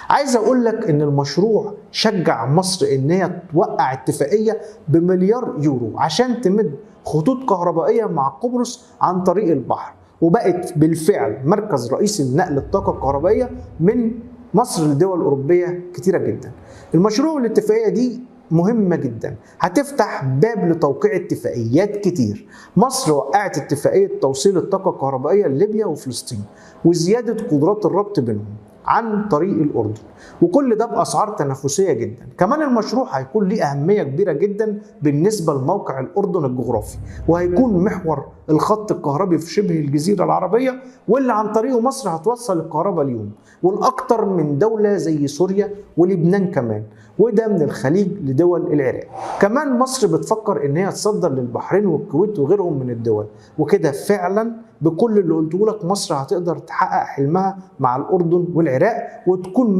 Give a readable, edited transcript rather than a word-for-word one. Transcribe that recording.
عايز اقول لك ان المشروع شجع مصر ان هي توقع اتفاقية ب1 مليار يورو عشان تمد خطوط كهربائية مع قبرص عن طريق البحر، وبقت بالفعل مركز رئيسي لنقل الطاقة الكهربائية من مصر لدول أوروبية كتيرة جدا. المشروع والاتفاقية دي مهمة جدا، هتفتح باب لتوقيع اتفاقيات كتير. مصر وقعت اتفاقية توصيل الطاقة الكهربائية لليبيا وفلسطين وزيادة قدرات الربط بينهم عن طريق الأردن، وكل ده بأسعار تنافسية جدا. كمان المشروع هيكون ليه أهمية كبيرة جدا بالنسبة لموقع الأردن الجغرافي، وهيكون محور الخط الكهربي في شبه الجزيرة العربية، واللي عن طريقه مصر هتوصل الكهرباء اليوم والأكتر من دولة زي سوريا ولبنان كمان، وده من الخليج لدول العراق. كمان مصر بتفكر إن هي تصدر للبحرين والكويت وغيرهم من الدول، وكده فعلا بكل اللي قلته لك مصر هتقدر تحقق حلمها مع الأردن والعراق وتكون